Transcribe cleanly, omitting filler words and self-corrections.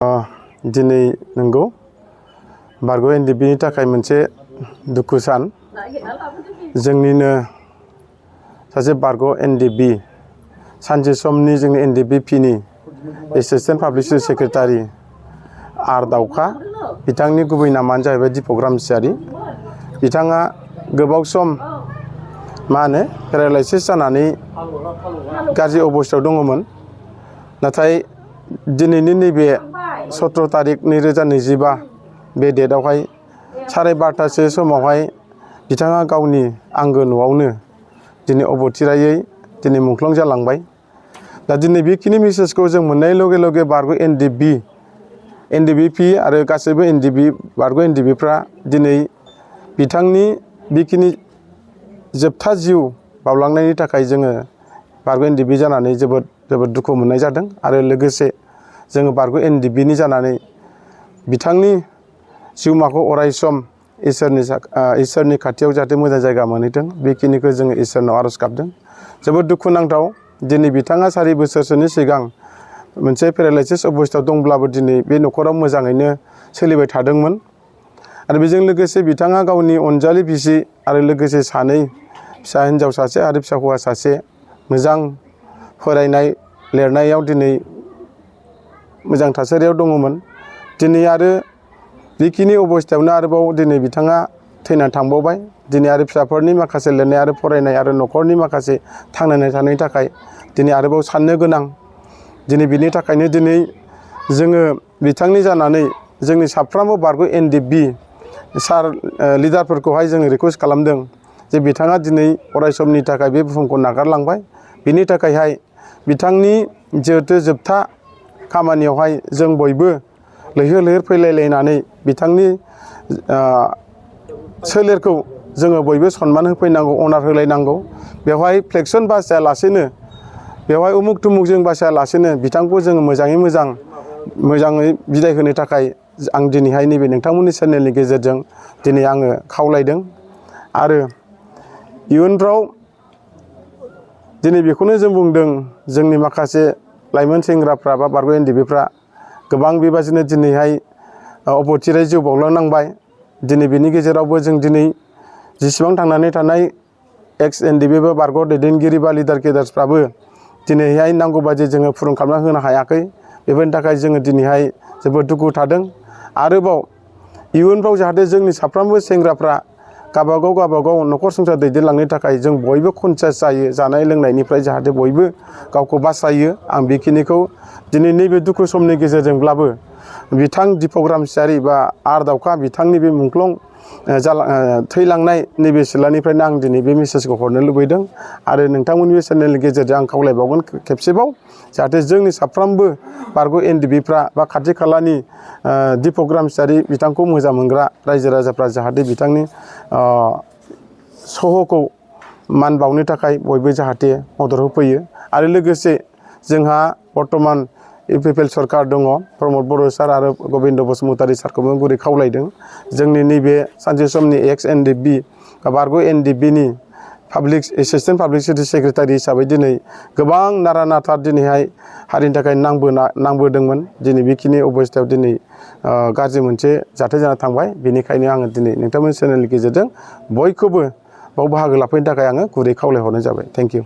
दिनै नंगौ बारग' एनडिबिनि थाखाय मोनसे दुखु सान जोंनिनो सासे बारग' एनडिबि सानसे समनि जोंनि एनडिबिपिनि एसिस्टेन्ट पाब्लिक सेक्रेटारि आर दाउखा बिथांनि गुबै नामानो जाहैबाय दिपक रामसियारि बिथाङा गोबाव सम पेरालाइसिस जानानै गाज्रि अबस्थायाव दङमोन नाथाय दिनैनि नैबे 17 तारिख 2025 बे डेटआवहाय 12:30 समावहाय बिथाङा गावनि आंगो न'आवनो दिनै अबथिरायै दिनै मुंख्लं जालांबाय। दा दिनै बेखिनि मेसेजखौ जों मोननाय लगे लगे बारग' एनडिबिपि आरो गासैबो बारग' एनडिबिफ्रा दिनै बिथांनि बेखिनि जोबथा जिउ बावलांनायनि थाखाय जोङो बारग' एनडिबि जानानै जोबोद दुखु मोननाय जादों आरो लोगोसे जोङो बारग' एनडिबिनि जानानै बिथांनि जिउमाखौ अरायसम इसोरनि खाथियाव जाहाथे मोजां जायगा मोनहैथों बेखिनिखौ जोङो इसोरनाव आरज गाबदों। जोबोद दुखुनांथाव दिनै बिथाङा 4 बोसोरसोनि सिगां मोनसे पेरालाइसिस अबस्थायाव दंब्लाबो दिनै बे न'खराव मोजाङैनो सोलिबाय थादोंमोन आरो बेजों लोगोसे बिथाङा गावनि अनजालि बिसि आरो लोगोसे 2 फिसा हिन्जाव सासे आरो फिसा हौवा सासे मोजां फरायनाय लिरनायाव दिनै मोजां थासारियाव दङमोन। दिनै आरो बेखिनि अबस्थायावनो आरोबाव दिनै बिथाङा थैनानै थांबावबाय। दिनै आरो फिसाफोरनि माखासे लिरनाय आरो फरायनाय आरो न'खरनि माखासे थांनानै थानायनि थाखाय दिनै आरोबाव साननो गोनां। दिनै बिनि थाखायनो दिनै जोङो बिथांनि जानानै जोंनि साफ्रोमबो बारग' एनडिबि लिडारफोरखौहाय जोङो रिकुवेस्ट खालामदों जे बिथाङा दिनै अरायसमनि थाखाय बे बुहुमखौ नागारलांबाय। बिनि थाखायहाय बिथांनि जिहेथु जोबथा खामानियावहाय जों बयबो लैहोर लैहोर फैलायलायनानै बिथांनि सोलेरखौ जोङो बयबो सनमान होफैनांगौ, अनार होलायनांगौ। बेवहाय फ्लेक्सन बासायालासेनो बेवहाय उमुक तुमुकजों बासायालासेनो बिथांखौ जोङो मोजाङै बिदाय होनो थाखाय आं दिनैहाय नैबे नोंथांमोननि चेनेलनि गेजेरजों दिनै आङो खावलायदों आरो इयुनफ्राव दिनै बेखौनो जों बुंदों जोंनि माखासे लाइमोन सेंग्राफ्रा बा बारग' एनडिबिफ्रा गोबां बेबादिनो दिनैहाय अबथिरायै जिउ बावलांनांबाय। दिनै बेनि गेजेरावबो जों दिनै जेसेबां थांनानै थानाय एक्स एनडिबि बा बारग' दैदेनगिरि बा लिडार्सफ्राबो दिनैहाय नांगौ बायदि जोङो फुरुं खालामना होनो हायाखै। बेफोरनि थाखाय जोङो दिनैहाय जोबोद दुखु थादों। आरोबाव इयुनफ्राव जाहाथे जोंनि साफ्रोमबो सेंग्राफ्रा गावबागाव न'खर संसार दैदेनलांनो थाखाय जों बयबो कनसियास जायो, जानाय लोंनायनिफ्राय जाहाथे बयबो गावखौ बासायो। आं बेखिनिखौ दिनै नैबे दुखु समनि गेजेरजोंब्लाबो बिथां दिपक रामसियारि बा आर दाउखा बिथांनि बे मुंख्लं थैलांनाय नैबे सिथ्लानिफ्रायनो आं दिनै बे मेसेजखौ हरनो लुबैदों आरो नोंथांमोननि बे चेनेलनि गेजेरजों आं खावलायबावगोन खेबसेबाव जाहाथे जोंनि साफ्रोमबो बारग' एनडिबिफ्रा बा खाथि खालानि दिपक रामसियारि बिथांखौ मोजां मोनग्रा रायजो राजाफ्रा जाहाथे बिथांनि सह'खौ मान बावनो थाखाय बयबो जाहाथे मदद होफैयो। आरो लोगोसे जोंहा बर्तमान इउपिपिएल सरकार दङ, प्रमद बर' सार आरो गबिन्द बसुमतारी सारखौबो गुरै खावलायदों जोंनि नैबे सानसे समनि एक्स एनडिबि बा बारग' एनडिबिनि एसिस्टेन्ट पाब्लिक सेक्रेटारि हिसाबै दिनै गोबां नारा नाथा दिनैहाय हारिनि थाखाय नांबोदोंमोन। दिनै बेखिनि अबस्थायाव दिनै गाज्रि मोनसे जाथाय जाना थांबाय। बेनिखायनो आङो दिनै नोंथांमोननि चेनेलनि गेजेरजों बयखौबो बाव बाहागो लाफैनो थाखाय आङो गुरै खावलायहरनाय जाबाय। Thank you.